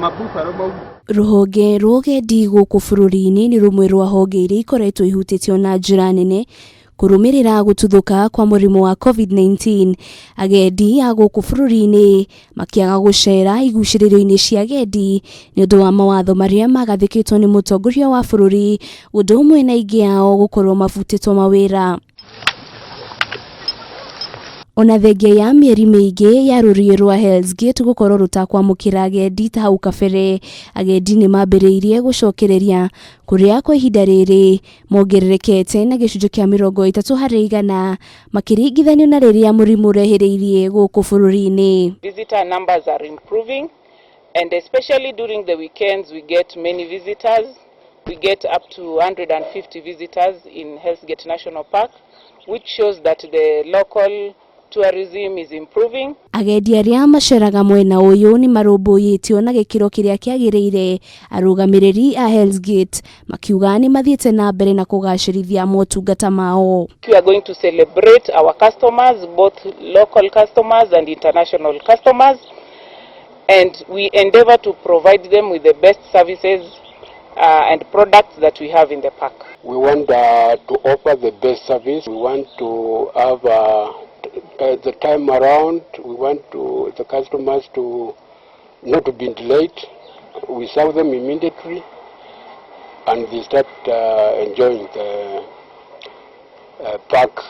Mabuffalo mau. Rũhonge rwa ũgendi gũkũ bũrũri-inĩ nĩ rũmwe rwa honge iria ikoretwo ihutĩtio na njĩra nene kũrũmĩrĩra gũtuthũka kwa mũrimũ wa COVID-19. Agendi a gũkũ bũrũri-inĩ makĩaga gũcera igucĩrĩrio-inĩ cia agendi nĩ ũndũ wa mawatho marĩa magathĩkĩtwo nĩ mũtongoria wa bũrũri, ũndũ ũmwe na aingĩ ao gũkorwo mabutĩtwo mawĩra. Ona thengia ya mĩeri mĩingĩ ya rũriĩ rwa Hell's Gate gũkorwo rũtakwamũkĩra agendi ta hau kabere, agendi nĩ mambĩrĩirie gũcokereria kũrĩa kwa ihinda rĩrĩ mongererekete na gĩcunjĩ kĩa 30% makĩringithanio na rĩrĩa mũrimũ ũrehĩrĩirie gũkũ bũrũri-inĩ. Visitor numbers are improving, and especially during the weekends we get many visitors. We get up to 150 visitors in Hell's Gate National Park, which shows that the local tourism is improving. Agendi arĩa maceraga mwena ũyũ nĩ marũmbũyĩtio na gĩkĩro kĩrĩa kĩagĩrĩire, arũgamĩrĩri a Hell's Gate makiuga nĩ mathiĩte na mbere na kũgacĩrithia motungata mao. We are going to celebrate our customers, both local customers and international customers, and we endeavor to provide them with the best services and products that we have in the park. We want to offer the best service. We want to have the time around. We want to the customers to not to be delayed. We serve them immediately, and they start enjoying the park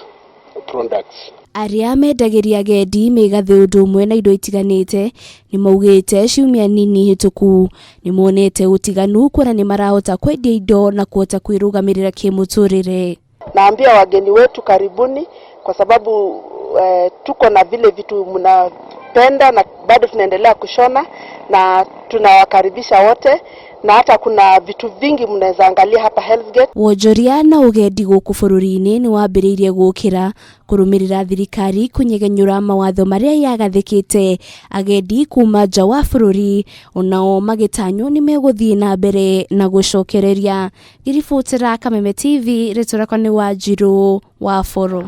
products. Arĩa mendagĩria agendi mĩgathĩ ũndũ ũmwe na indo itiganĩte nĩ maugĩte ciumia nini hĩtũku nĩ monete ũtiganu kuona nĩ marahota kwendia indo na kuhota kwĩrũgamĩrĩra kĩmũtũrĩre. Naambia wageni wetu karibuni, kwa sababu tuko na vile vitu mnapenda na bado tunaendelea kushona na tunawakaribisha wote, na hata kuna vitu vingi mnaweza angalia hapa Hell's Gate. Wonjoria na ũgendi gũkũ bũrũri-inĩ nĩ wambĩrĩirie gũkĩra kũrũmĩrĩra thirikari kũnyegenyũra mawatho marĩa yagathĩkĩte agendi kuma nja wa bũrũri, onao magĩtanywo nĩ megũthiĩ na mbere na gũcokereria. Ngĩribotera Kameme TV, rĩtwa rĩakwa nĩ Wanjirũ wa Boro.